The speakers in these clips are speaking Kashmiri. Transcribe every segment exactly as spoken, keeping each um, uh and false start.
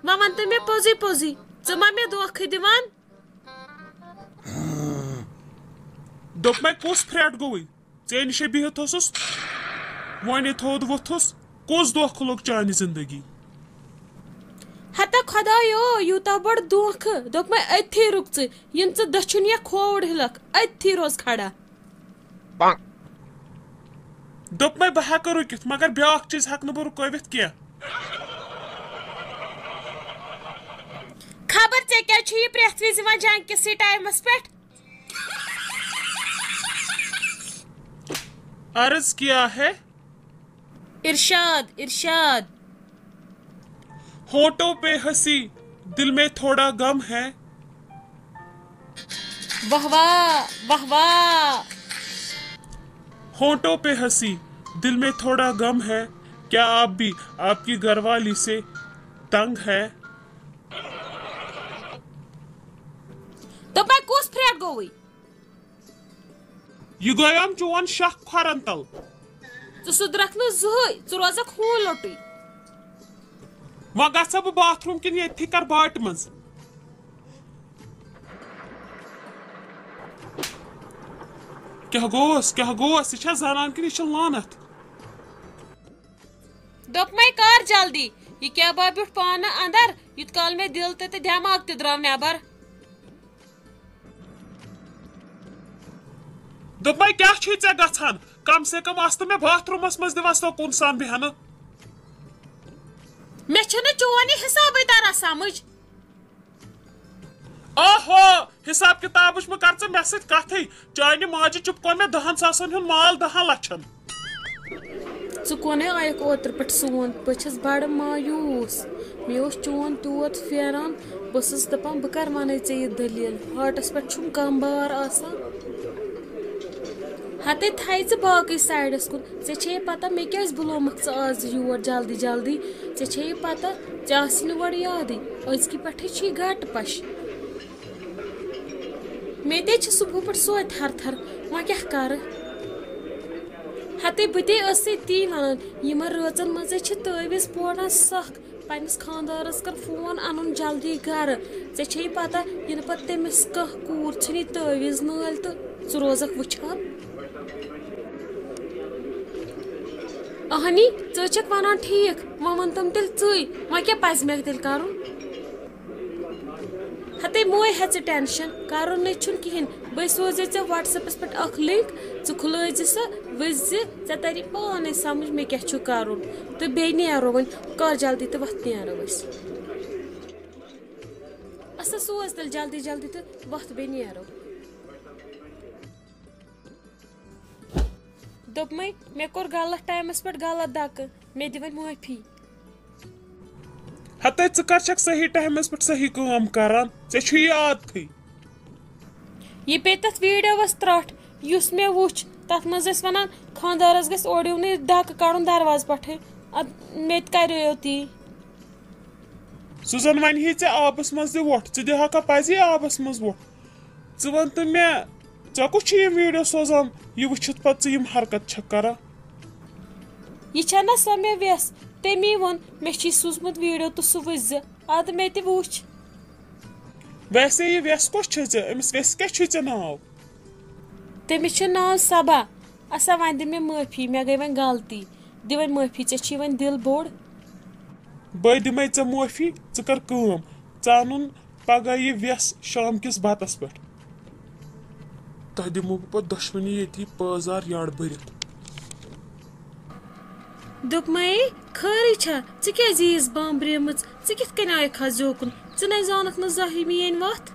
وۄنۍ وَن تہٕ مےٚ پوٚزُے پوٚزُے، ژٕ ما مےٚ دھوکہٕ دِوان؟ دوٚپمَے، کُس پھرٛٹھ گوٚوُے؟ ژےٚ نِش ہے بِہِتھ اوسُس، وۄنۍ تھوٚد ووٚتھُس، کُس دھوکہٕ لوٚگ چانہِ زندگی؟ ہتا خۄدایو، یوٗتاہ بوٚڑ دھوکہٕ، دوٚپمَے أتھی رُک ژٕ، یِن ژٕ دٔچھُن یا کھووُر ہِلَکھ، أتھی روز کھڑا۔ دوٚپمَے بہٕ ہٮ۪کہٕ رُکِتھ، مگر بیٛاکھ چیٖز ہٮ۪کہٕ نہٕ بہٕ رُکٲوِتھ کینٛہہ۔ خبر ژےٚ کیٛازِ چھُ یہِ پرٛٮ۪تھ وِزِ یِوان جنٛگ کِسٕے ٹایمَس پٮ۪ٹھ؟ عرض کیا ہے؟ ارشاد، ارشاد۔ ہونٹوں پہ ہنسی، دل میں تھوڑا غم ہے۔ واہ واہ، واہ واہ۔ ہونٹوں پہ ہنسی، دل میں تھوڑا غم ہے۔ کیا آپ بھی آپ کی گھر والی سے تنگ ہے؟ دوٚپمَے کُس پھرٛٹھ گوٚوُے؟ یہِ گوٚیام چون شاہ کھۄرن تل۔ ژٕ سُدرکھ نہٕ زٕہٕے، ژٕ روزکھ ہوٗن لوٚٹُے۔ وۄنۍ گژھٕ بہٕ باتھ روٗم کِنہٕ ییٚتھی کر باٹہِ منٛز؟ کیٛاہ گوٚوس؟ کیٛاہ گوٚوس؟ یہِ چھا زنان کِنہٕ یہِ چھِ لعنت؟ دوٚپمَے کر جلدی، یہِ کیٛاہ با بیوٗٹھ پانہٕ اندر، یوٗت کال مےٚ دِل تہِ تہٕ دٮ۪ماغ تہِ درٛاو نٮ۪بر۔ دوٚپمَے، کیٛاہ چھُے ژےٚ گژھان؟ کم سے کم آس نہٕ مےٚ باتھ روٗمس منٛز دِوان سکوٗن سان بیٚہنہٕ۔ مےٚ چھُنہٕ چون یہِ حسابٕے تران سمجھ۔ اوہو، حساب کتابٕچ مہٕ کر ژٕ مےٚ سۭتۍ کتھٕے۔ چانہِ ماجہِ چُپکو مےٚ دہن ساسن ہُنٛد مال دہن لچھن۔ ژٕ کونَے آیکھ اوترٕ پٮ۪ٹھ سون؟ بہٕ چھَس بڑٕ مایوٗس۔ مےٚ اوس چون تیوٗت پھیران، بہٕ ٲسٕس دَپان، بہٕ کَر وَنَے ژےٚ یہِ دٔلیٖل؟ ہارٹَس پٮ۪ٹھ چھُم کانٛہہ بار آسان۔ ہَتے تھایہِ ژٕ باقٕے سایڈَس کُن۔ ژےٚ چھے پَتہ مےٚ کیٛازِ بُلومَکھ ژٕ آز یور جلدی جلدی؟ ژےٚ چھے یہِ پَتہ، ژےٚ آسی نہٕ گۄڈٕ یادٕے۔ أزکہِ پٮ۪ٹھٕے چھی گَٹہٕ پَش۔ مےٚ تے چھِ صُبحہٕ پٮ۪ٹھ سۄے تھَر تھَر، وۄنۍ کیٛاہ کَرٕ؟ ہتے بہٕ تے ٲسٕے تی وَنان، یِمَن رٲژَن منٛزَے چھِ تٲویٖز پوران سَکھ۔ پنٛنِس خانٛدارَس کَر فون اَنُن جلدی گَرٕ۔ ژےٚ چھے پَتہ، یِنہٕ پَتہٕ تٔمِس کانٛہہ کوٗر ژھٕنی تٲویٖز نٲلۍ تہٕ ژٕ روزَکھ وٕچھان۔ اَہنی، ژٕ چھَکھ وَنان ٹھیٖک، وۄنۍ وَن تِم تیٚلہِ ژٕے، وۄنۍ کیٛاہ پَزِ مےٚ تیٚلہِ کَرُن؟ ہتے موے ہےٚ ژٕ ٹینشن، کرُن نے چھُنہٕ کِہیٖنۍ۔ بہٕ سوزے ژےٚ WhatsApp-س پٮ۪ٹھ اکھ link، ژٕ کھُلٲے زِ سۄ، وٕچھ زِ ژےٚ تری پانے سمجھ مےٚ کیٛاہ چھُ کرُن۔ تہٕ بیٚیہِ نیرو وۄنۍ، کر جلدی تہٕ وۄتھ نیرو أسۍ۔ اَسا سوز تیٚلہِ جلدی جلدی تہٕ وۄتھ بیٚیہِ نیرو۔ دوٚپمَے، مےٚ کوٚر غلط ٹایمَس پٮ۪ٹھ غلط دَکہٕ، مےٚ دِ وۄنۍ معٲفی۔ ہتے ژٕ کر چھکھ صحیح ٹایمَس پٮ۪ٹھ صحیح کٲم کران؟ ژےٚ چھُے یہِ عادتھٕے۔ یہِ پیٚیہِ تَتھ ویٖڈیوَس ترٛٹھ، یُس مےٚ وُچھ، تَتھ منٛز ٲسۍ وَنان، خانٛدارَس گژھِ اورٕ یِونٕے دَکہٕ کَڑُن دروازٕ پٮ۪ٹھٕے۔ اَدٕ مےٚ تہِ کَریو تی۔ سُہ زَن وَنہِ ہے ژےٚ آبَس منٛز تہِ وۄٹھ، ژٕ دِہاکھا پَزی آبَس منٛز وۄٹھ؟ ژٕ وَن تہٕ مےٚ، ژےٚ کُس چھُ یِم ویٖڈیو سوزان، یہِ وٕچھِتھ پَتہٕ ژٕ یِم حرکت چھَکھ کَران؟ یہِ چھَنہ سۄ مےٚ وٮ۪س، تٔمی ووٚن، مےٚ چھُے سوٗزمُت ویٖڈیو تہٕ سُہ وٕچھ زِ۔ اَدٕ مےٚ تہِ وُچھ۔ ویسے یہِ وٮ۪س کۄس چھےٚ ژےٚ؟ أمِس وٮ۪سہِ کیٛاہ چھُے ژےٚ ناو؟ تٔمِس چھُ ناو صبا۔ اَسا وۄنۍ دِ مےٚ معٲفی، مےٚ گٔے وۄنۍ غلطی۔ دِ وۄنۍ معٲفی، ژےٚ چھی وۄنۍ دِل بوٚڑ۔ بہٕ دِمَے ژےٚ معٲفی، ژٕ کر کٲم، ژٕ اَنُن پگاہ یہِ وٮ۪س شام کِس بَتَس پٮ۪ٹھ۔ تۄہہِ دِمو بہٕ پَتہٕ دۄشوٕنی ییٚتی پٲزار یَڈ بٔرِتھ۔ دوٚپمَے، خٲرٕے چھا؟ ژٕ کیٛازِ ییٖژ بامبریمٕژ؟ ژٕ کِتھ کٔنۍ آیکھ ہا زیوکُن؟ ژٕ نَے زانَکھ نہٕ زانٛہہ یہِ میٛٲنۍ وَتھ۔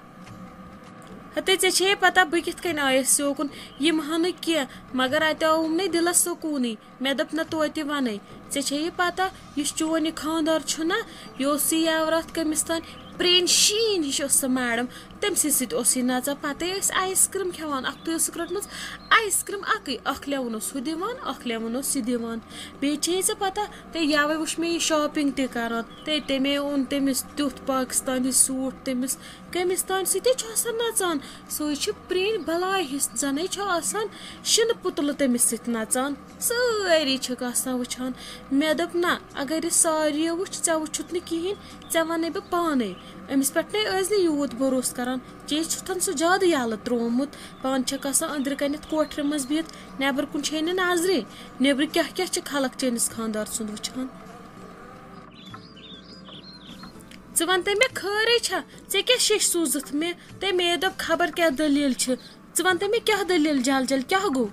ہتے ژےٚ چھے پَتہ بہٕ کِتھ کٔنۍ آیَس زیوکُن؟ یِم ہا نہٕ کینٛہہ، مگر اَتہِ آوُم نَے دِلَس سکوٗنٕے۔ مےٚ دوٚپ، نہ توتہِ وَنَے۔ ژےٚ چھے یہِ پَتہ، یُس چون یہِ خانٛدار چھُنہ، یہِ اوس یہِ یاوراتھ کٔمِس تام، پرٛٲنۍ شیٖن ہِش ٲس سۄ میڈم۔ تٔمۍ سٕے سۭتۍ اوس یہِ نَژان۔ پَتہٕ ٲسۍ آیِس کرٛیٖم کھٮ۪وان۔ اَکھتُے ٲسٕکھ رٔٹمٕژ آیِس کرٛیٖم اَکٕے، اَکھ لٮ۪وُن اوس ہُہ دِوان، اَکھ لٮ۪وُن اوس یہِ دِوان۔ بیٚیہِ چھے ژےٚ پَتہ، تہٕ یَوَے وٕچھ مےٚ یہِ شاپِنٛگ تہِ کَران۔ تہٕ تَمے اوٚن تٔمِس تیُتھ پاکِستانی سوٗٹ تٔمِس، کٔمِس تانۍ سۭتۍ چھُ آسان نَژان۔ سُے چھُ پرٛٲنۍ بَلاے ہِش زَنَے چھُ آسان شِنہٕ پُتلہٕ تٔمِس سۭتۍ نَژان۔ سٲری چھِکھ آسان وٕچھان۔ مےٚ دوٚپ، نہ، اگر یہِ ساروِیو وٕچھ، ژےٚ وٕچھُتھ نہٕ کِہیٖنۍ، ژےٚ وَنَے بہٕ پانَے۔ أمِس پٮ۪ٹھ نے ٲسۍ نہٕ یوٗت بروسہٕ کَران۔ ژےٚ چھُتھَن سُہ زیادٕ یَلہٕ ترٛوومُت۔ پانہٕ چھَکھ آسان أنٛدرٕ کَنٮ۪تھ کوٹھرِ منٛز بِہِتھ، نٮ۪بر کُن چھے نہٕ نظرے۔ نیٚبرٕ کیٛاہ کیٛاہ چھِ خلق چٲنِس خانٛدار سُنٛد وٕچھان؟ ژٕ وَن تہٕ مےٚ، خٲرٕے چھا؟ ژےٚ کیٛاہ شیٚش سوٗزُتھ مےٚ؟ تہٕ مے دوٚپ، خبر کیٛاہ دٔلیٖل چھِ۔ ژٕ وَن تہٕ مےٚ، کیٛاہ دٔلیٖل جل جل، کیٛاہ گوٚو؟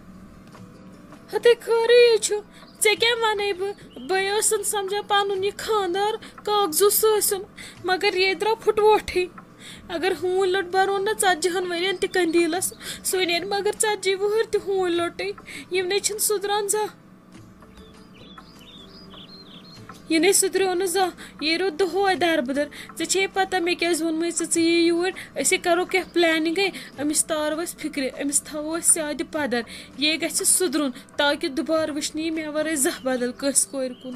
ہتے خٲرٕے چھُ، ژےٚ کیٛاہ وَنَے بہٕ؟ بہٕ ٲسٕن سَمجھان پَنُن یہِ خانٛدار کاغذو سۭتۍ سُن، مگر یے درٛاو پھُٹووٹھٕے۔ اگر ہوٗنۍ لوٚٹ بَرون نہ ژتجی ہَن ؤرِین تہِ قندیٖلَس، سُہ نیرِ مگر ژتجی وُہٕرۍ تہِ ہوٗنۍ لوٚٹٕے۔ یِم نے چھِنہٕ سُدران زانٛہہ۔ یہِ نے سُدریو نہٕ زانٛہہ، یہِ روٗد دۄہَے دَربٕدَر۔ ژےٚ چھے پَتہ مےٚ کیٛازِ ووٚنمَے ژےٚ، ژٕ یہِ یوٗرۍ؟ أسے کَرو کینٛہہ پٕلینِنٛگَے، أمِس تارو أسۍ فِکرِ، أمِس تھاوو أسۍ سیادِ پَدَر۔ یے گژھِ سُدرُن، تاکہِ دُبارٕ وٕچھِ نہٕ یہِ مےٚ وَرٲے زانٛہہ بَدَل کٲنٛسہِ کورِ کُن۔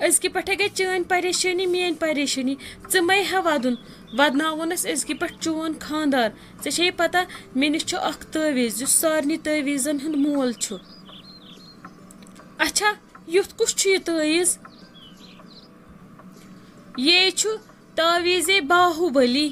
أزکہِ پٮ۪ٹھَے گٔے چٲنۍ پریشٲنی میٛٲنۍ پریشٲنی۔ ژٕ مَے ہا وَدُن، وَدناوُن اَسہِ أزکہِ پٮ۪ٹھ چون خانٛدار۔ ژےٚ چھے پَتہ، مےٚ نِش چھُ اَکھ تٲویٖز، یُس سارنٕے تٲویٖزَن ہُنٛد مول چھُ۔ اچھا، یُتھ کُس چھُ یہِ تٲویٖز؟ یے چھُ تٲویٖزے باہوٗبلی۔